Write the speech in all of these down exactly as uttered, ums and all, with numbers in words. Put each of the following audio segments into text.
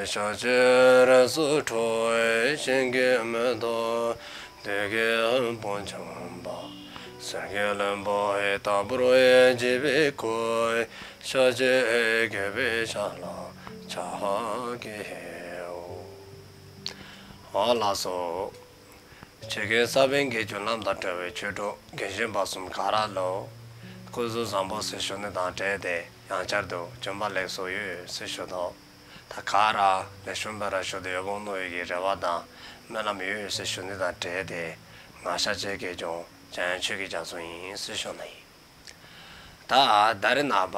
ཤཱཀྱའི་རིགས་སུ་འཁྲུངས། ཞིང་གི་མེ་ཏོག་བདུད་ཀྱི་དཔུང་འཇོམས་པ། གསེར་གྱི་ལྷུན་པོ་ལྟ་བུར་བརྗིད་པའི་སྐུ། ཤཱཀྱའི་རྒྱལ་པོའི་ཞབས་ལ་ཕྱག་འཚལ་ལོ། འོང་ལགས་སོ། ཆོས་ཀྱི་ས་བོན་གྱི་རྒྱུན་ལམ་དང་འབྲེལ་བའི་ཆོས་གྲོགས་རྒན་གཞོན་བར་གསུམ་ག་ར་ལུ་སྐུ་གཟུགས་བཟང་པོ་ཟེར་ཞུ་ནི་དང་འབྲེལ་ཏེ་ཡང་བསྐྱར་དུ་བྱོན་པ་ལེགས་སོ་ཡོད་ཟེར་ཞུ་དོ། ད་ག་ར་ལེགས་ཤོམ་སྦེ་ར་བཞུགས་ཏེ་ཡོདཔ་འོང་མནོ་བའི་གི་རེ་བ་དང་སྨོན་ལམ་ཡོད་ཟེར་ཞུ་ནི་དང་འབྲེལ་ཏེ་ང་ཤཱཀྱའི་དགེ་སློང་འཇམ་དབྱངས་ཆོས་ཀྱི་རྒྱ་མཚོ་ཨིན་ཟེར་ཞུ་ནི། ད་ད་རེས་ནངས་པ་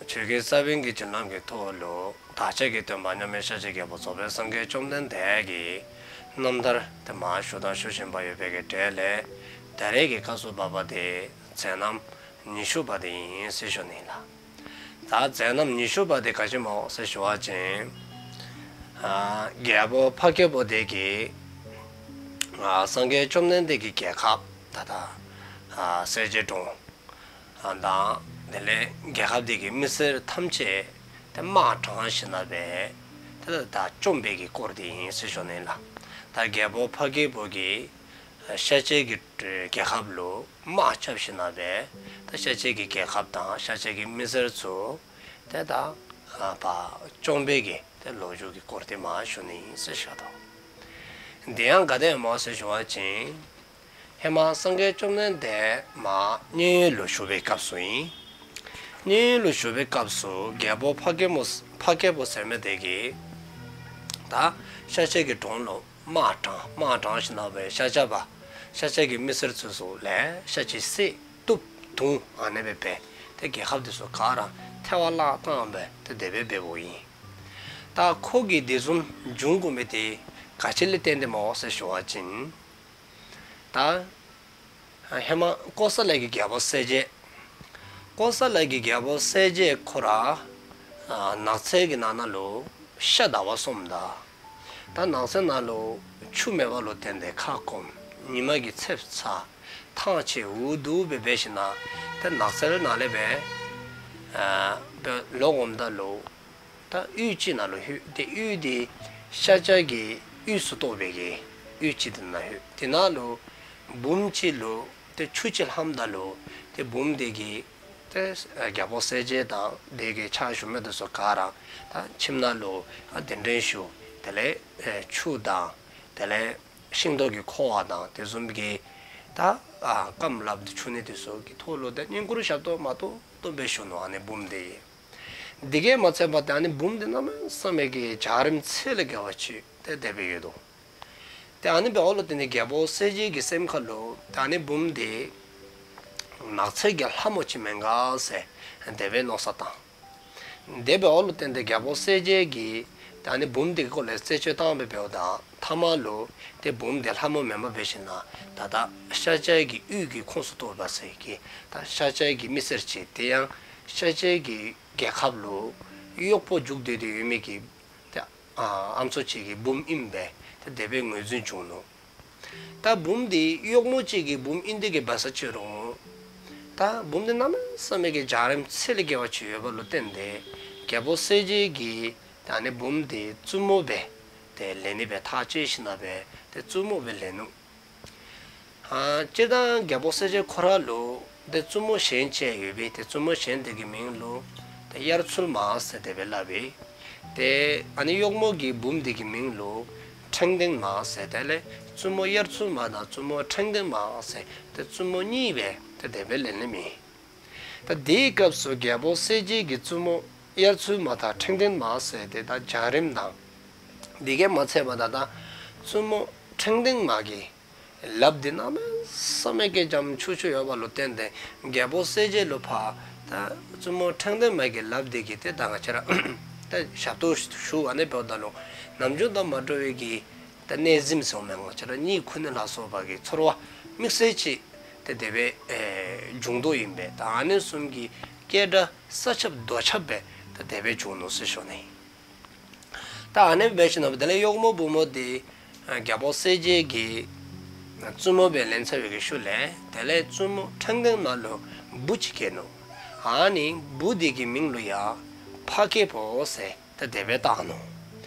ཆོས་ཀྱི་ས་བོན་གྱི་རྒྱུན་ལམ་གྱི་ཐོག་ལུ་བདག་ཅག་གི་སྟོན་པ་མཉམ་མེད་ཤཱཀྱའི་རྒྱལ་པོ་རྫོགས་པའི་སངས་རྒྱས་བཅོམ་ལྡན་འདས་ཀྱི་རྣམ་ཐར་དེ་མར་ཞུ་དང་ཞུ་བཞིན་པ་ཡོད་པའི་གི་གྲས་ལས་ད་རེས་ཀྱི་སྐབས་སུ་བབ་པ་དེ་མཛད་རྣམ་ཉི་ཤུ་པ་དེ་ཨིན་ཟེར་ཞུ་ནི་ལགས། ད་མཛད་རྣམ་ཉི་ཤུ་པ་དེ་ག་ཅི་སྨོ་ཟེར་ཞུ་བ་ཅིན་ཨ་རྒྱལ་པོ་འཕགས་སྐྱེས་པོ་དེ་གིས་ཨ་སངས་རྒྱས་བཅོམ་ལྡན་འདས་ཀྱི་རྒྱལ་ཁབ་ད་ད་ཨ་སེར་སྐྱའི་གྲོང་དང་དེ་ལས་རྒྱལ་ཁབ་དེ་གི་མི་སེར་ཐམས་ཅད་དེ་དམག་དྲངས་ཞིནམ་ལས་དེ་ད་བཅོམ་པའི་གི་སྐོར་དེ་ཨིན་ཟེར་ཞུ་ནི་ལགས། ད་རྒྱལ་པོ་འཕགས་སྐྱེས་པོ་གིས་ཤཱཀྱའི་གི་རྒྱལ་ཁབ་ལུ་དམག་རྐྱབ་ཞིནམ་ལས་ད་ཤཱཀྱའི་གི་རྒྱལ་ཁབ་དང་ཤཱཀྱའི་གི་མི་སེར་ཚུ་དེ་ད་ཨ་བཅོམ་པའི་གི་དེ་ལོ་རྒྱུས་ཀྱི་སྐོར་དེ་མར་ཞུ་ནི་ཨིན་ཟེར་ཞུ་དོ། དེ་ཡང་ག་དེ་སྨོ་ཟེར་ཞུ་བ་ཅིན་ཧེ་མ་སངས་རྒྱས་བཅོམ་ལྡན་འདས་མར་མཉན་ཡོད་ལུ་བཞུགས་པའི་སྐབས་སུ་ཨིན། མཉན་ཡོད་ལུ་བཞུགས་པའི་སྐབས་སུ་རྒྱལ་པོ་འཕགས་སྐྱེས་མོ་འཕགས་སྐྱེས་པོ་ཟེར་མི་དེ་གིས་ད་ཤཱཀྱའི་གི་གྲོང་ལུ་དམག་དྲངས། དམག་དྲངས་ཞིནམ་ལས་ཤཱཀྱ་པ་ཤཱཀྱའི་གི་མི་སེར་ཚུ་ཚུ་ལེ་ཤ་ཅིག་བསད་གཏུབ་བརྡུང་ཨ་ནེ་སྦེ་འབད་དེ་རྒྱལ་ཁབ་དེ་ཚུ་ག་ར་ཐལ་བར་བརླག་བཏང་སྦེ་དེ་དེ་སྦེ་འབདཝ་ཨིན། ད་ཁོ་གིས་དེ་བཟུམ་འབྱུང་དགོ་མི་དེ་ག་ཅི་ལས་བརྟེན་ཏེ་སྨོ་ཟེར་ཞུ་བ་ཅིན་ད་ཧེ་མ་ཀོ་ས་ལ་གི་རྒྱལ་པོ་གསལ་རྒྱལ། ཀོ་ས་ལ་གི་རྒྱལ་པོ་གསལ་རྒྱལ་ཁོ་ར་ནགས་ཚལ་གྱི་ནང་ན་ལུ་ཤ་བདའ་བར་སོངམ་ད། ད་ནགས་ཚལ་ནང་ལུ་ཆུ་མེདཔ་ལུ་བརྟེན་ཏེ་ཁ་སྐོམ། ཉི་མ་གིས་ཚེབ་ཚ། ཐང་ཆད། འུ་སྡུག་སྦེ་འབད་ཞིནམ་ལས་ད་ནགས་ཚལ་ནང་ལས་སྦེ་ཨ་སྦེ་ལོག་འོངམ་ད་ལུ་ད་གཡུས་ཅིག་ནང་ལུ་ལྷོད། དེ་གཡུས་དེ་ཤཱཀྱ་གི་གཡུས་སུ་གཏོགས་པའི་གི་གཡུས་ཅིག་དེ་ནང་ལྷོད། དེ་ནང་ལུ་བུམོ་ཅིག་ལུ་དེ་ཆུ་ཅིག་ལྷངམ་ད་ལུ་དེ་བུམོ་དེ་གིས་དེ་རྒྱལ་པོ་གསལ་རྒྱལ་དང་དེ་གི་ཕྱག་ཞུ་མི་དེ་ཚུ་ག་ར་ད་ཁྱིམ་ནང་ལུ་ཨ་གདན་འདྲེན་ཞུ། དེ་ལས་ཆུ་དང་དེ་ལས་ཤིང་ཏོག་གི་ཁུ་བ་དང་དེ་བཟུམ་གྱི་ད་ཨ་རྐངམ་ལགཔ་འཁྱུ་ནི་དེ་ཚུ་གི་ཐོག་ལུ་ད་བསྙེན་བཀུར་ཞབས་ཏོག་མ་ཏོག་ཏོ་སྦེ་ཞུ་ནུག་ཨ་ནི་བུམོ་དེ། དེ་གིས་མ་ཚད་པར་ད་ཨ་ནི་བུམོ་དེ་གནམ་མེད་ས་མེད་ཀྱི་འཇའ་རིསམོ་ཚད་ལས་བརྒལ་བ་ཅིག་དེ་དེ་སྦེ་ཡོད་དོ། དེ་ཨ་ནི་འབདཝ་ལུ་བརྟེན་ཏེ་རྒྱལ་པོ་གསལ་རྒྱལ་གྱི་སེམས་ཁ་ལུ་ད་ཨ་ནི་བུམོ་དེ་ནགས་ཚལ་གྱི་ལྷ་མོ་ཅིག་མེན་ག་ཟེར་དེ་སྦེ་མནོ་བསམ་བཏང་། དེ་འབདཝ་ལུ་བརྟེན་ཏེ་རྒྱལ་པོ་གསལ་རྒྱལ་གྱིས་ད་ཨ་ནི་བུམོ་དེ་གི་སྐོར་ལས་རྩད་གཅོད་བཏང་སྦེ་འབདཝ་ད་མཐའ་མ་ལུ་དེ་བུམོ་དེ་ལྷ་མོ་མེན་པར་འབད་ཞིནམ་ལས་ད་ད་ཤཱཀྱ་གི་གཡུས་ཀྱི་ཁོངས་སུ་གཏོགས་པ་ཟེར་གྱི་ད་ཤཱཀྱ་གི་མི་སེར་ཅིག་དེ་ཡང་ཤཱཀྱ་གི་རྒྱལ་ཁབ་ལུ་གཡོགཔོ་འགྱོ་སྡོད་དེ་ཡོད་མི་གི་ཏེ་ཨ་ཨམ་སྲུ་ཅིག་གི་བུམོ་ཨིན་པས། ཏེ་དེ་སྦེ་ངོས་འཛིན་བྱུང་ནུག། ད་བུམོ་དེ་གཡོགམོ་ཅིག་གི་བུམོ་ཨིན་ཏེ་གི་འབད་ས་ཅི་རུང་ད་བུམོ་དེ་གནམ་མེད་ས་མེད་ཀྱི་འཇའ་རིསམོ་ཚད་ལས་བརྒལ་བ་ཅིག་ཡོདཔ་ལུ་བརྟེན་ཏེ་རྒྱལ་པོ་གསལ་རྒྱལ་གྱིས་ད་ཨ་ནི་བུམོ་དེ་བཙུནམོ་སྦེ་ཏེ་ལེན་ནི་སྦེ་ཐག་བཅད་ཞིནམ་ལས་ཏེ་བཙུནམོ་སྦེ་ལེན་ནུག། ཨ་སྤྱིར་བཏང་རྒྱལ་པོ་གསལ་རྒྱལ་ཁོ་ར་ལུ་ཏེ་བཙུནམོ་གཞན་ཅིག་ཡོད་པས། ཏེ་བཙུནམོ་གཞན་དེ་གི་མིང་ལུ་ཏེ་དབྱར་ཚུལ་མ་ཟེར་དེ་སྦེ་སླབ་པས། ཏེ་ཨ་ནི་གཡོགམོ་གི་བུམོ་དེ་གི་མིང་ལུ་ཕྲེང་ལྡན་མ་ཟེར། དེ་ལས་བཙུནམོ་དབྱར་ཚུལ་མ་དང་བཙུནམོ་ཕྲེང་ལྡན་མ་ཟེར་ཏེ་བཙུནམོ་གཉིས་སྦེ་ཏེ་དེ་སྦེ་ལེན་ལེནམ་ཨིན། ད་དེའི་སྐབས་སུ་རྒྱལ་པོ་གསལ་རྒྱལ་གྱི་བཙུནམོ་དབྱར་ཚུལ་མ་དང་ཕྲེང་ལྡན་མ་ཟེར་དེ་ད་འཇའ་རིསམོ་དང་དེ་གིས་མ་ཚད་པར་ད་ད་བཙུནམོ་ཕྲེང་ལྡན་མ་གི་ལགཔ་དེ་གནམ་མེད་ས་མེད་ཀྱི་འཇམ་ཆུ་ཆུ་ཡོདཔ་ལུ་བརྟེན་ཏེ་རྒྱལ་པོ་གསལ་རྒྱལ་ལུ་ཕར་ད་བཙུནམོ་ཕྲེང་ལྡན་མ་གི་ལགཔ་དེ་གིས་ཏེ་ད་ང་བཅས་ར་ད་ཞབས་ཏོག་ཞུ་ཨ་ནི་འབདཝ་ད་ལུ་ནམ་རྒྱུན་དང་མ་འདྲ་བའི་གི་ད་གནས་གཟིམ་ཟེར་མི་ང་བཅས་ར་གཉིད་ཁུག་ནི་ལ་སོགས་པ་གི་ཚོར་བ་དམིགས་བསལ་ཅིག་ཏེ་དེ་སྦེ་ཨེ་བྱུང་དོ་ཨིན་པས། ད་ཨ་ནི་བཟུམ་གྱི་སྐད་སྒྲ་ས་ཁྱབ་རྡོ་ཁྱབ་སྦེ་ད་དེ་སྦེ་བྱུང་ནུག་ཟེར་ཞུ་ནི། ད་ཨ་ནི་སྦེ་ཞིནམ་ལས་དེ་ལས་གཡོགམོ་བུམོ་དེ་རྒྱལ་པོ་གསལ་རྒྱལ་གྱི་བཙུནམོ་སྦེ་ལེན་ཚར་བའི་གི་ཤུལ་ལས་དེ་ལས་བཙུནམོ་ཕྲེང་ལྡན་མ་ལུ་བུ་ཅིག་སྐྱེས་ནུག། ཨ་ནི་བུ་དེ་གི་མིང་ལུ་ཡང་འཕགས་སྐྱེས་པོ་ཟེར་ད་དེ་སྦེ་བཏགས་ནུག།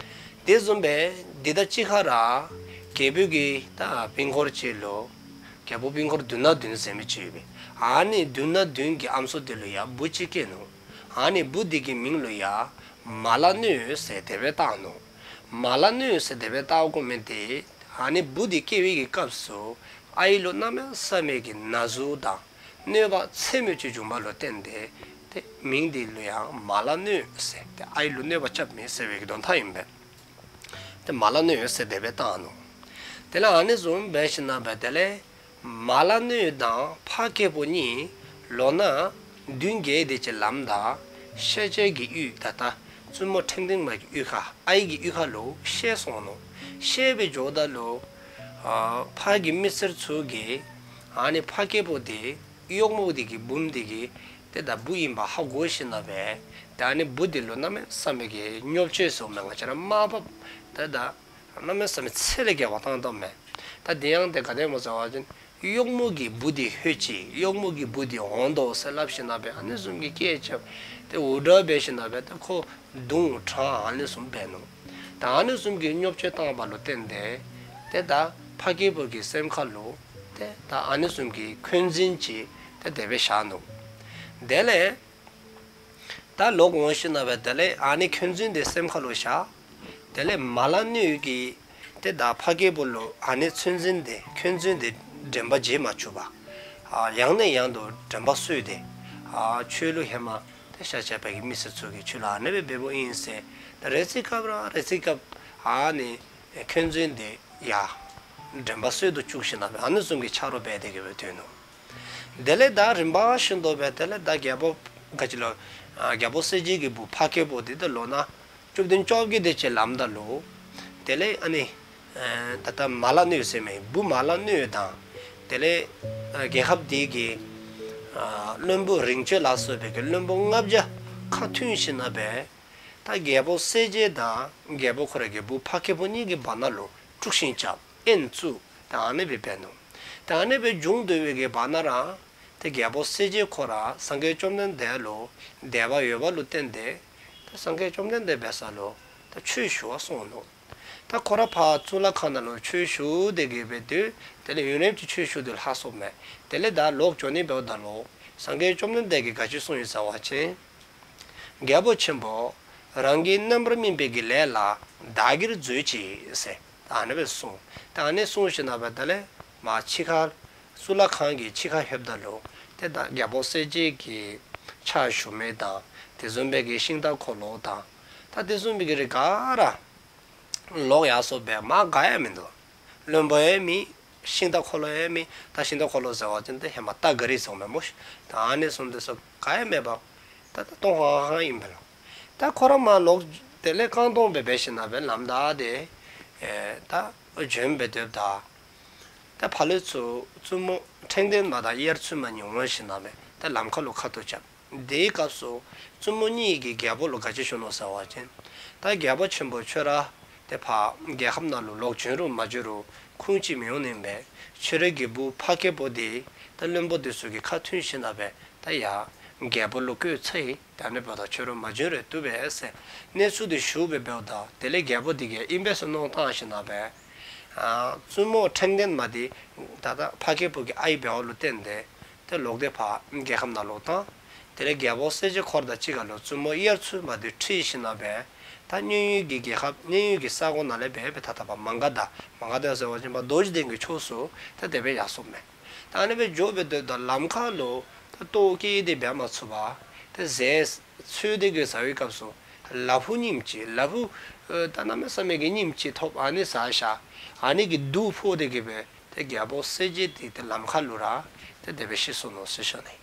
དེ་བཟུམ་སྦེ་འདི་དང་གཅིག་ཁར་རྒྱལ་པོ་གི་ད་སྤུན་འཁོར་ཅིག་ལུ་རྒྱལ་པོ་སྤུན་འཁོར་མདུན་ན་བདུན་ཟེར་མི་ཅིག་ཡོད་པས། ཨ་ནི་མདུན་ན་བདུན་གྱི་ཨམ་སྲུ་དེ་ལུ་ཡང་བུ་ཅིག་སྐྱེས་ནུག། ཨ་ནི་བུ་དེ་གི་མིང་ལུ་ཡང་མ་ལ་གནོད་ཟེར་དེ་སྦེ་བཏགས་ནུག། མ་ལ་གནོད་ཟེར་དེ་སྦེ་བཏགས་དགོ་མི་དེ་ཨ་ནི་བུ་དེ་སྐྱེ་བའི་གི་སྐབས་སུ་ཨའི་ལུ་གནམ་མེད་ས་མེད་ཀྱི་ན་ཟུག་དང་གནོད་པ་ཚད་མེད་ཅིག་བྱུང་བ་ལུ་བརྟེན་ཏེ་ཏེ་མིང་དེ་ལུ་ཡང་མ་ལ་གནོད་ཟེར་ཏེ་ཨའི་ལུ་གནོད་པ་རྐྱབ་མི་ཟེར་བའི་གི་དོན་དག་ཨིན་པས། ཏེ་མ་ལ་གནོད་ཟེར་དེ་སྦེ་བཏགས་ནུག། དེ་ལས་ཨ་ནི་བཟུམ་སྦེ་ཞིནམ་ལས་དེ་ལས་མ་ལ་གནོད་དང་འཕགས་སྐྱེས་པོ་གཉིས་ལོ་ན་བདུན་བརྒྱད་དེ་ཅིག་ལངམ་ད་ཤེས་བྱའི་གི་ཡུལ་ད་ལྟ་བཙུན་མོ་ཕྲེང་ལྡན་མ་གི་གཡུས་ཁ་ཨའི་གི་གཡུས་ཁ་ལུ་བཤལ་སོང་ནུག། བཤལ་སྦེ་འགྱོཝ་ད་ལུ་ཨ་ཕར་གྱི་མི་སེར་ཚུ་གིས་ཨ་ནི་འཕགས་སྐྱེས་པོ་དེ་གཡོགམོ་དེ་གི་བུམོ་དེ་གི་ཏེ་ད་བུ་ཨིནམ་ཧ་གོ་ཞིནམ་ལས་ཏེ་ཨ་ནི་བུ་དེ་ལུ་གནམ་མེད་ས་མེད་ཀྱི་བརྙས་བཅོས་ཟེར་མི་ང་བཅས་ར་དམའ་ཕབ་ཏེ་ད་གནམ་མེད་ས་མེད་ཚད་ལས་བརྒལ་བ་བཏང་བཏངམ་མས། ད་དེ་ཡང་ཏེ་ག་དེམ་ཅིག་ཟེར་བ་ཅིན་གཡོགམོ་གི་བུ་དེ་ལྷོད་ཅི། གཡོགམོ་གི་བུ་དེ་འོང་དོ་ཟེར་སླབ་ཞིནམ་ལས་ཨ་ནི་བཟུམ་གྱི་སྐད་རྐྱབ་ཏེ་འུར་སྒྲ་འབད་ཞིནམ་ལས་ཏེ་ཁོ་བརྡུང་དྲང་ཨ་ནི་བཟུམ་འབད་ནུག། ད་ཨ་ནི་བཟུམ་གྱི་བརྙས་བཅོས་བཏང་བ་ལུ་བརྟེན་ཏེ་ཏེ་ད་འཕགས་སྐྱེས་པོ་གི་སེམས་ཁ་ལུ་ཏེ་ད་ཨ་ནི་བཟུམ་གྱི་འཁོན་འཛིན་ཅིག་ཏེ་དེ་སྦེ་བཞག་ནུག། དེ་ལས་ད་ལོག་འོང་ཞིནམ་ལས་དེ་ལས་ཨ་ནི་འཁོན་འཛིན་དེ་སེམས་ཁ་ལུ་བཞག། དེ་ལས་མ་ལ་གནོད་ཀྱིས་ཏེ་ད་འཕགས་སྐྱེས་པོ་ལུ་ཨ་ནི་འཁོན་འཛིན་དེ་འཁོན་འཛིན་དེ་དྲན་པ་བརྗེད་མ་བཅུག་པར་ཨ་ཡང་ནས་ཡང་དུ་དྲན་པ་གསོས་ཏེ་ཨ་ཁྱོད་ལུ་ཧེ་མ་ཏེ་ཤཱཀྱ་པ་གི་མི་སེར་ཚུ་གིས་ཁྱོད་ལུ་ཨ་ནི་སྦེ་འབདཝ་ཨིན་ཟེར་ད་རེ་ཚེ་སྐབས་ར་རེ་ཚེ་སྐབས་ཨ་ནི་འཁོན་འཛིན་དེ་ཡང་དྲན་པ་གསོས་དོ་བཅུག་ཞིནམ་ལས་ཨ་ནི་བཟུམ་གྱི་ཆ་རོགས་འབད་དེ་གི་སྦེ་སྡོད་ནུག། དེ་ལས་ད་རིམ་པ་བཞིན་དུ་སྦེ་དེ་ལས་ད་རྒྱལ་པོ་ག་ཅི་ལོ་ཨ་རྒྱལ་པོ་གསལ་རྒྱལ་གྱི་བུ་འཕགས་སྐྱེས་པོ་དེ་ད་ལོ་ན་བཅུ་བདུན་བཅོ་བརྒྱད་དེ་ཅིག་ལངམ་ད་ལུ་དེ་ལས་ཨ་ནི་ཨ་ད་ལྟ་མ་ལ་གནོད་ཟེར་མི་བུ་མ་ལ་གནོད་དང་དེ་ལས་ཨ་རྒྱལ་ཁབ་དེ་གི་ཨ་བློན་པོ་རིང་སྤྱོད་ལ་སོགས་པའི་གི་བློན་པོ་ལྔ་བརྒྱ་ཁ་མཐུན་ཞིནམ་ལས་ད་རྒྱལ་པོ་གསལ་རྒྱལ་དང་རྒྱལ་པོ་ཁོ་རའི་གི་བུ་འཕགས་སྐྱེས་པོ་གཉིས་ཀྱི་བར་ན་ལུ་དཀྲུགས་ཤིང་རྐྱབ་དབྱེན་བཙུགས་ད་ཨ་ནི་སྦེ་འབད་ནུག། ད་ཨ་ནི་སྦེ་བྱུང་སྡོད་པའི་གི་བར་ན་ར་ཏེ་རྒྱལ་པོ་གསལ་རྒྱལ་ཁོ་ར་སངས་རྒྱས་བཅོམ་ལྡན་འདས་ལུ་དད་པ་ཡོད་པ་ལུ་བརྟེན་ཏེ་ད་སངས་རྒྱས་བཅོམ་ལྡན་འདས་འབད་ས་ལུ་ད་ཆོས་ཞུ་བར་སོང་ནུག། ད་ཁོ་ར་ཕར་གཙུག་ལག་ཁང་ནང་ལུ་ཆོས་ཞུ་སྟེ་གི་སྦེ་སྡོད། དེ་ལས་ཡུན་རིངམོ་ཅིག་ཆོས་ཞུ་སྟེ་ལྷག་སོཔ་མས། དེ་ལས་ད་ལོག་འགྱོ་ནི་འབདཝ་ད་ལུ་སངས་རྒྱས་བཅོམ་ལྡན་འདས་ཀྱིས་ག་ཅི་གསུངས་ཡི་ཟེར་བ་ཅིན། རྒྱལ་པོ་ཆེན་པོ། རང་གི་རྣམ་པར་སྨིན་པའི་གི་ལས་ལ་བདག་གིར་མཛོད་ཅིག་ཟེར་ཨ་ནི་སྦེ་གསུངས། ད་ཨ་ནི་གསུངས་ཞིནམ་ལས་དེ་ལས་མར་ཕྱི་ཁར་གཙུག་ལག་ཁང་གི་ཕྱི་ཁར་ལྷོདཔ་ད་ལུ་ཏེ་ད་རྒྱལ་པོ་གསལ་རྒྱལ་གྱི་ཕྱག་ཞུ་མི་དང་དེ་བཟུམ་སྦེ་གི་ཤིང་རྟ་འཁོར་ལོ་དང་ད་དེ་བཟུམ་སྦེ་གི་རིགས་ག་ར་ལོག་ཡར་སོཔ་སྦེ་མ་ག་ཡང་མིན་འདུག། བློན་པོ་ཡང་མེད། ཤིང་རྟ་འཁོར་ལོ་ཡང་མེད། ད་ཤིང་རྟ་འཁོར་ལོ་ཟེར་བ་ཅིན་ཏེ་ཧེ་མ་རྟ་ག་རི་ཟེར་མི་སྨོ་ཤིག། ད་ཨ་ནི་བཟུམ་དེ་ཚུ་ག་ཡང་མེད་པར་ད་ད་སྟོང་ཧང་ཧང་ཨིན་པས་ལོ། ད་ཁོ་ར་མར་ལོག་དེ་ལས་རྐང་སྟོང་སྦེ་འབད་ཞིནམ་ལས་ལམ་བདའ་སྟེ་ཨེ་ད་བྱོན་སྦེ་སྡོདཔ་ད་ད་ཕར་ལས་ཚུར་བཙུན་མོ་ཕྲེང་ལྡན་མ་དང་དབྱར་ཚུལ་མ་གཉིས་འོང་ཞིནམ་ལས་ད་ལམ་ཁ་ལུ་ཁ་ཐུག་རྐྱབ། དེའི་སྐབས་སུ་བཙུན་མོ་གཉིས་ཀྱིས་རྒྱལ་པོ་ལུ་ག་ཅི་ཞུ་ནུག་ཟེར་བ་ཅིན། ད་རྒྱལ་པོ་ཆེན་པོ་ཁྱོད་ར་ཏེ་ཕར་རྒྱལ་ཁབ་ནང་ལུ་ལོག་བྱོན་རུང་མ་བྱོན་རུང་ཁུངས་ཅིག་མི་འོང་ནི་མས། ཁྱོད་རའི་གི་བུ་འཕགས་སྐྱེས་པོ་དེ་ད་བློན་པོ་དེ་ཚུ་གི་ཁ་མཐུན་ཞིནམ་ལས་ད་ཡར་རྒྱལ་པོ་ལུ་བསྐོས་ཚར་ཡི། ད་ཨ་ནི་འབདཝ་ད་ཁྱོད་ར་མ་བྱོན་རུང་བཏུབ་པས་ཟེར་གནས་ཚུལ་དེ་ཞུ་སྦེ་འབདཝ་ད་དེ་ལས་རྒྱལ་པོ་དེ་གིས་ཨིན་པས་ཟེར་མནོ་བཏང་ཞིནམ་ལས་ཨ་བཙུན་མོ་ཕྲེང་ལྡན་མ་དེ་ད་ལྟ་འཕགས་སྐྱེས་པོ་གི་ཨའི་འབདཝ་ལུ་བརྟེན་ཏེ་ཏེ་ལོག་སྟེ་ཕར་རྒྱལ་ཁབ་ནང་ལོག་བཏང་། དེ་ལས་རྒྱལ་པོ་གསལ་རྒྱལ་འཁོར་དང་གཅིག་ཁར་ལུ་བཙུན་མོ་དབྱར་ཚུལ་མ་དེ་ཁྲིད་ཞིནམ་ལས་ད་མཉན་ཡོད་ཀྱི་རྒྱལ་ཁབ་མཉན་ཡོད་ཀྱི་ས་གོ་ནང་ལས་འབད་སྦེ་ད་ད་ཕར་མ་ག་དྷ་མ་ག་དྷ་ཟེར་བ་ཅིན་ཕར་རྡོ་རྗེ་གདན་གྱི་ཕྱོགས་སུ་ད་དེ་སྦེ་ཡར་སོཔ་མས། ད་ཨ་ནི་སྦེ་འགྱོ་སྦེ་སྡོདཔ་ད་ལམ་ཁ་ལུ་ད་ལྟོཝ་བཀྱེས་ཏེ་འབད་མ་ཚུགས་པར་ཏེ་ཟས་འཚོལ་ཏེ་གི་ཟ་བའི་སྐབས་སུ་ལ་ཕུག་རྙིངམ་ཅིག་ལ་ཕུག་ཨེ་ད་གནམ་མེད་ས་མེད་ཀྱི་རྙིངམ་ཅིག་ཐོབ། ཨ་ནི་ཟ་བཞག། ཨ་ནི་གིས་དུག་ཕོག་སྟེ་གི་སྦེ་ཏེ་རྒྱལ་པོ་གསལ་རྒྱལ་དེ་ཏེ་ལམ་ཁ་ལུ་ར་ཏེ་དེ་སྦེ་ཤི་སོ་ནུག་ཟེར་ཞུ་ནི།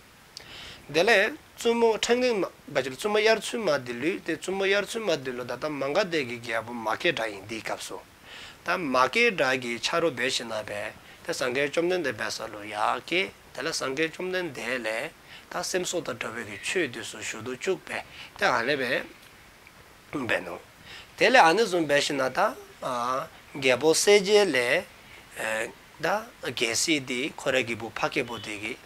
དེ་ལས་བཙུན་མོ་ཕྲེང་ལྡན་མ་ག་ཅི་ལོ་བཙུན་མོ་དབྱར་ཚུལ་མ་དེ་ལུ་ཏེ་བཙུན་མོ་དབྱར་ཚུལ་མ་དེ་ལུ་ད་ལྟ་མ་ག་དྷ་གི་རྒྱལ་པོ་མ་སྐྱེས་དགྲ་ཨིན། དེའི་སྐབས་སུ་ད་མ་སྐྱེས་དགྲ་གི་ཆ་རོགས་འབད་ཞིནམ་ལས་ཏེ་སངས་རྒྱས་བཅོམ་ལྡན་འདས་འབད་ས་ལུ་ཡར་སྐྱེལ། དེ་ལས་སངས་རྒྱས་བཅོམ་ལྡན་འདས་ལས་ད་སེམས་གསོ་དང་འདྲ་བའི་གི་ཆོས་དེ་ཚུ་ཞུ་དོ་བཅུག་སྦེ་ཏེ་ཨ་ནི་སྦེ་འབད་ནུག། དེ་ལས་ཨ་ནི་བཟུམ་འབད་ཞིནམ་ལས་ད་ཨ་རྒྱལ་པོ་གསལ་རྒྱལ་ལས་ཨེ་ད་རྒྱལ་སྲིད་དེ་ཁོ་རའི་གི་བུ་འཕགས་སྐྱེས་པོ་དེ་གིས་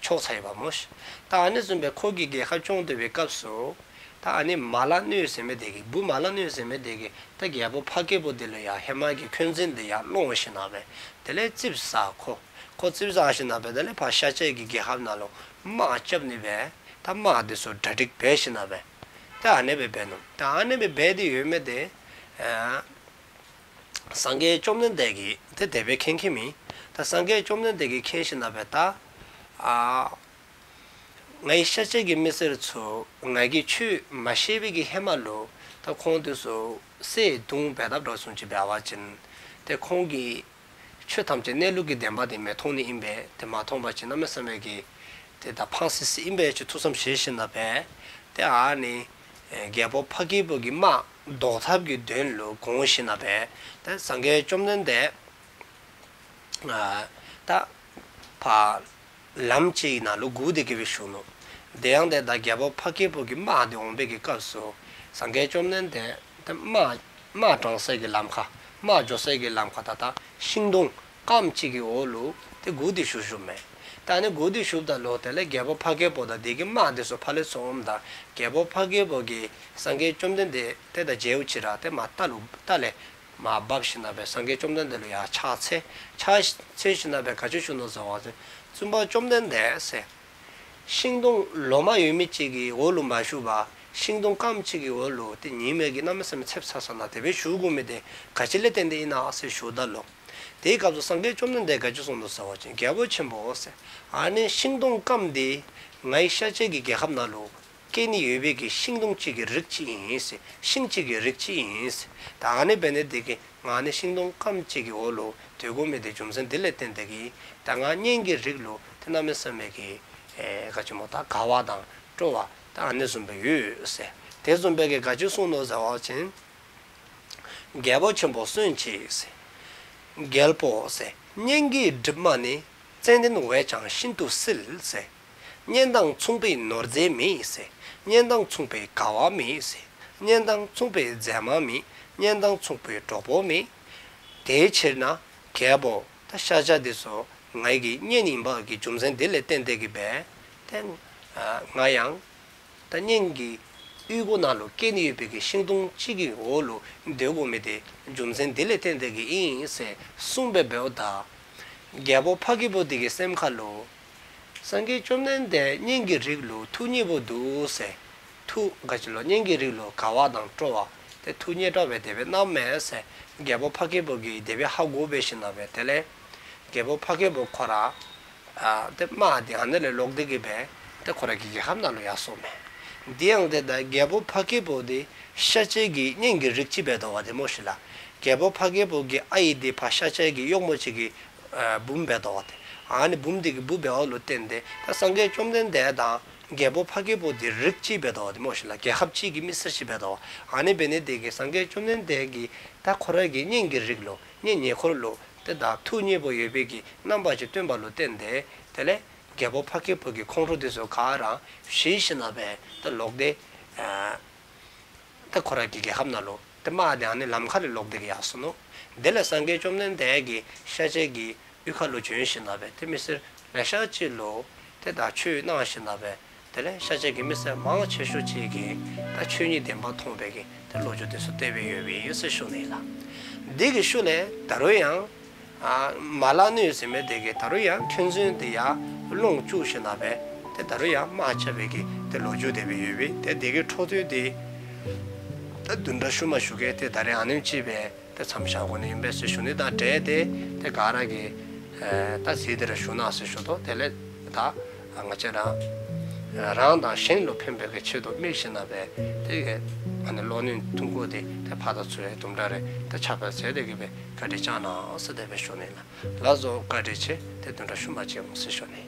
འཕྱོག་ཚར་ཡི་པ་སྨོ་ཤིག། ད་ཨ་ནི་བཟུམ་སྦེ་ཁོ་གིས་རྒྱལ་ཁབ་སྐྱོང་སྡོད་པའི་སྐབས་སུ་ ད་ཨ་ནི་མ་ལ་གནོད་ཟེར་མི་དེ་གིས་བུ་མ་ལ་གནོད་ཟེར་མི་དེ་གིས་ད་རྒྱལ་པོ་འཕགས་སྐྱེས་པོ་དེ་ལུ་ཡང་ཧེ་མ་གི་འཁོན་འཛིན་དེ་ཡང་སློང་ཞིནམ་ལས་དེ་ལས་ཙིགཔ་ཟ་ཁོ། ཁོ་ཙིགཔ་ཟ་ཞིནམ་ལས་དེ་ལས་ཕར་ཤཱཀྱ་གི་རྒྱལ་ཁབ་ནང་ལུ་དམག་རྐྱབ་ནི་སྦེ་ད་དམག་དེ་ཚུ་གྲ་སྒྲིག་འབད་ཞིནམ་ལས་ད་ཨ་ནི་སྦེ་འབད་ནུག། ད་ཨ་ནི་སྦེ་འབད་དེ་ཡོད་མི་དེ་ཨ་སངས་རྒྱས་བཅོམ་ལྡན་འདས་ཀྱིས་དེ་དེ་སྦེ་མཁྱེན་མཁྱེན་མི། ད་སངས་རྒྱས་བཅོམ་ལྡན་འདས་ཀྱིས་མཁྱེན་ཞིནམ་ལས་ད་ཨ་ངེའི་ཤཱཀྱ་གི་མི་སེར་ཚུ་ང་གིས་ཆོས་མ་བཤད་པའི་གི་ཧེ་མ་ལུ་ད་ཁོང་དེ་ཚུ་བསད་རྡུང་འབད་དཔ་འདྲཝ་བཟུམ་ཅིག་འབད་བ་ཅིན་ཏེ་ཁོང་གིས་ཆོས་ཐམས་ཅད་གནས་ལུགས་ཀྱི་བདེན་པ་དེ་མི་མཐོང་ནི་ཨིན་པས། དེ་མ་མཐོང་པ་ཅིན་གནམ་མེད་ས་མེད་ཀྱི་ཏེ་ད་ཕངས་སི་སི་ཨིན་པས་ཅིག་ཐུགས་བསམ་བཞེས་ཞིནམ་ལས་ཏེ་ཨ་ནི་ཨེ་རྒྱལ་པོ་འཕགས་སྐྱེས་པོ་གི་དམག་བཟློག་ཐབས་ཀྱི་དོན་ལུ་དགོངས་ཞིནམ་ལས་ཏེ་སངས་རྒྱས་བཅོམ་ལྡན་འདས་ཨ་ད་ཕར་ལམ་ཅིག་ནང་ལུ་སྒུག་སྟེ་གི་སྦེ་བཞུགས་ནུག། དེ་ཡང་ཏེ་ད་རྒྱལ་པོ་འཕགས་སྐྱེས་པོ་གི་དམག་དེ་འོང་པའི་གི་སྐབས་སུ་སངས་རྒྱས་བཅོམ་ལྡན་འདས་ཏེ་དམག་དམག་དྲངས་སའི་གི་ལམ་ཁར་དམག་འགྱོ་སའི་གི་ལམ་ཁར་ད་ད་ཤིང་སྡོང་སྐམ་ཅིག་གི་འོག་ལུ་ཏེ་སྒུག་སྟེ་བཞུགས་བཞུགསཔ་མས། ད་ཨ་ནི་སྒུག་སྟེ་བཞུགསཔ་ད་ལུ་དེ་ལས་རྒྱལ་པོ་འཕགས་སྐྱེས་པོ་དང་དེ་གི་དམག་དེ་ཚུ་ཕར་ལས་ཚུར་འོངམ་ད་རྒྱལ་པོ་འཕགས་སྐྱེས་པོ་གིས་སངས་རྒྱས་བཅོམ་ལྡན་འདས་དེ་དང་མཇལཝ་ཅིག་ར་ཏེ་མར་རྟ་ལུ་རྟ་ལས་མར་བབས་ཞིནམ་ལས་སངས་རྒྱས་བཅོམ་ལྡན་འདས་ལུ་ཡང་ཕྱག་འཚལ། ཕྱག་འཚལ་ཞིནམ་ལས་ག་ཅི་ཞུ་ནུག་ཟེར་བ་ཅིན་བཙུན་པ་བཅོམ་ལྡན་འདས་ཟེར། ཤིང་སྡོང་ལོ་མ་ཡོད་མི་ཅིག་གི་འོག་ལུ་མ་བཞུགས་པར་ཤིང་སྡོང་སྐམ་ཅིག་གི་འོག་ལུ་ཏེ་ཉི་མའི་གི་གནམ་མེད་ས་མེད་ཚདཔ་ཚ་ས་ནང་དེ་སྦེ་བཞུགས་དགོ་མི་དེ་ག་ཅི་ལས་བརྟེན་ཏེ་ཨིན་ན་ཟེར་ཞུཝ་ད་ལུ། དེའི་སྐབས་སུ་སངས་རྒྱས་བཅོམ་ལྡན་འདས་ག་ཅི་གསུངས་ནུག་ཟེར་བ་ཅིན་རྒྱལ་པོ་ཆེན་པོ་ཟེར། ཨ་ནི་ཤིང་སྡོང་སྐམ་དེ་ངེའི་ཤཱཀྱ་གི་རྒྱལ་ཁབ་ནང་ལུ་སྐྱེ་ནི་ཡོད་པའི་གི་ཤིང་སྡོང་ཅིག་གི་རིགས་ཅིག་ཨིན་ཟེར། ཤིང་ཅིག་གི་རིགས་ཅིག་ཨིན་ཟེར། ད་ཨ་ནི་འབད་ནི་དེ་གིས་ང་ནི་ཤིང་སྡོང་སྐམ་ཅིག་གི་འོག་ལུ་སྡོད་དགོ་མི་དེ་རྒྱུ་མཚན་དེ་ལས་བརྟེན་ཏེ་གིས་ད་ང་གཉེན་གྱི་རིགས་ལུ་ཏེ་གནམ་མེད་ས་མེད་ཀྱི་ཨེ་ག་ཅི་སྨོ་ད་དགའ་བ་དང་སྤྲོ་བ་ད་ཨ་ནི་བཟུམ་སྦེ་ཡོད་ཟེར། དེ་བཟུམ་སྦེ་གི་ག་ཅི་གསུངས་ནུག་ཟེར་བ་ཅིན་རྒྱལ་པོ་ཆེན་པོ་གསོན་ཅིག་ཟེར། རྒྱལ་པོ་ཟེར། གཉེན་གྱི་གྲིབ་མ་ནི། ཙན་དན་འོད་ཀྱང་ཤིན་ཏུ་བསིལ་ཟེར། གཉེན་དང་མཚུངས་པའི་ནོར་རྫས་མེད་ཟེར། གཉེན་དང་མཚུངས་པའི་དགའ་བ་མེད་ཟེར། གཉེན་དང་མཚུངས་པའི་མཛའ་མོ་མེད། གཉེན་དང་མཚུངས་པའི་གྲོགས་པོ་མེད། དེའི་ཕྱིར་ན་རྒྱལ་པོ་ད་ཤཱཀྱ་དེ་ཚུ་ངེའི་གི་གཉེན་ཨིན་པའི་གི་རྒྱུ་མཚན་དེ་ལས་བརྟེན་ཏེ་གིས་སྦེ་ཏེ་ང་ཡང་ད་གཉེན་གྱི་ཡུལ་གྱི་ནང་ལུ་སྐྱེ་ནི་ཡོད་པའི་གི་ཤིང་སྡོང་ཅིག་གི་འོག་ལུ་སྡོད་དགོ་མི་དེ་རྒྱུ་མཚན་དེ་ལས་བརྟེན་ཏེ་གིས་ཨིན་ཟེར་གསུངས་སྦེ་འབདཝ་ད་རྒྱལ་པོ་འཕགས་སྐྱེས་པོ་དེ་གི་སེམས་ཁ་ལུ་སངས་རྒྱས་བཅོམ་ལྡན་འདས་གཉེན་གྱི་རིགས་ལུ་ཐུགས་མཉེས་པོ་འདུག་ཟེར། ཐུགས་ག་ཅི་ལོ་གཉེན་གྱི་རིགས་ལུ་དགའ་བ་དང་སྤྲོ་བ་ཏེ་ཐུགས་མཉེས་དྲགས་སྦེ་དེ་སྦེ་གནངམ་མས་ཟེར་རྒྱལ་པོ་འཕགས་སྐྱེས་པོ་གིས་དེ་སྦེ་ཧ་གོ་སྦེ་ཞིནམ་ལས་དེ་ལས་རྒྱལ་པོ་འཕགས་སྐྱེས་པོ་ཁོ་ར་ཨ་ཏེ་དམག་དེ་ཨ་ནི་ལས་ལོག་སྟེ་གིས་སྦེ་ཏེ་ཁོ་ར་གི་རྒྱལ་ཁབ་ནང་ལུ་ཡར་སོངམ་མས། དེ་ཡང་ཏེ་ད་རྒྱལ་པོ་འཕགས་སྐྱེས་པོ་དེ་ཤཱཀྱ་གི་གཉེན་གྱི་རིགས་ཅིག་འབད་དོ་བ་དེ་སྨོ་ཤིག་ལགས། རྒྱལ་པོ་འཕགས་སྐྱེས་པོ་གི་ཨའི་དེ་ཕར་ཤཱཀྱ་གི་གཡོགམོ་ཅིག་གི་ཨ་བུམོ་འབད་དོ་བ་དེ། ཨ་ནི་བུམོ་དེ་གི་བུ་འབདཝ་ལུ་བརྟེན་ཏེ་ད་སངས་རྒྱས་བཅོམ་ལྡན་འདས་དང་རྒྱལ་པོ་འཕགས་སྐྱེས་པོ་དེ་རིགས་གཅིག་འབད་དོ་བ་དེ་སྨོ་ཤིག་ལགས། རྒྱལ་ཁབ་གཅིག་གི་མི་སེར་ཅིག་འབད་དོ་བ། ཨ་ནི་འབད་ནི་དེ་གིས་སངས་རྒྱས་བཅོམ་ལྡན་འདས་ཀྱིས་ད་ཁོ་རའི་གི་གཉེན་གྱི་རིགས་ལུ་གཉེན་ཉེ་འཁོར་ལུ་ཏེ་ད་ཐུགས་མཉེས་པོ་ཡོད་པའི་གི་རྣམ་པ་ཅིག་སྟོན་པ་ལུ་བརྟེན་ཏེ་དེ་ལས་རྒྱལ་པོ་འཕགས་སྐྱེས་པོ་གི་ཁོང་ཁྲོ་དེ་ཚུ་ག་ར་ཞི་ཞིནམ་ལས་ད་ལོག་སྟེ་ཨ་ད་ཁོ་རའི་གི་རྒྱལ་ཁབ་ནང་ལུ་ཏེ་དམག་དེ་ཨ་ནི་ལམ་ཁ་ལས་ལོག་སྟེ་གིས་ཡར་སོ་ནུག། དེ་ལས་སངས་རྒྱས་བཅོམ་ལྡན་འདས་ཀྱིས་ཤཱཀྱ་གི་གཡུས་ཁ་ལུ་བྱོན་ཞིནམ་ལས་ཏེ་མི་སེར་ལེ་ཤ་ཅིག་ལུ་ཏེ་ད་ཆོས་གནང་ཞིནམ་ལས་དེ་ལས་ཤཱཀྱ་གི་མི་སེར་མང་ཆེ་ཤོས་ཅིག་གིས་ད་ཆོས་ཉིད་བདེན་པ་མཐོང་བའི་གི་ཏེ་ལོ་རྒྱུས་དེ་ཚུ་དེ་སྦེ་ཡོདཔ་ཨིན་ཟེར་ཞུ་ནི་ལགས། དེ་གི་ཤུལ་ལས་ད་རུང་ཡང་ཨ་མ་ལ་གནོད་ཟེར་མི་དེ་གིས་ད་རུང་ཡང་འཁོན་འཛིན་དེ་ཡང་སློང་བཅུག་ཞིནམ་ལས་ཏེ་ད་རུང་ཡང་དམག་རྐྱབ་པའི་གི་ཏེ་ལོ་རྒྱུས་དེ་སྦེ་ཡོདཔ་ཨིན། ཏེ་དེ་གི་འཕྲོ་མཐུད་དེ་ད་བདུན་ཕྲག་ཤུལ་མ་ཞུ་གེ། ཏེ་ད་རེས་ཨ་ནེམ་ཅིག་སྦེ་ཏེ་མཚམས་བཞག་དགོ་ནི་ཨིན་པས་ཟེར་ཞུ་ནི་དང་འབྲེལ་ཏེ་ཏེ་ག་ར་གིས་ཨེ་ད་གཟིགས་ཏེ་ར་བཞུགས་གནང་ཟེར་ཞུ་དོ། དེ་ལས་ད་ང་བཅས་ར་རང་དང་གཞན་ལུ་ཕན་པའི་གི་ཆེད་དུ་དམིགས་ཞིནམ་ལས་ཏེ་ཨ་ནི་བློ་ནུས་ཐུང་ཀུ་དེ་ཏེ་ཕར་དང་ཚུར་ཡང་དུམ་གྲ་རེ་ཏེ་ཆ་ཕར་ཟེར་ཏེ་གིས་སྦེ་བཀའ་དྲིན་བསྐྱང་གནང་ཟེར་དེ་སྦེ་ཞུ་ནི་ལགས། ལགས་སོ། བཀའ་དྲིན་ཆེ། ཏེ་བདུན་ཕྲག་ཤུལ་མ་མཇལ་འོང་ཟེར་ཞུ་ནི།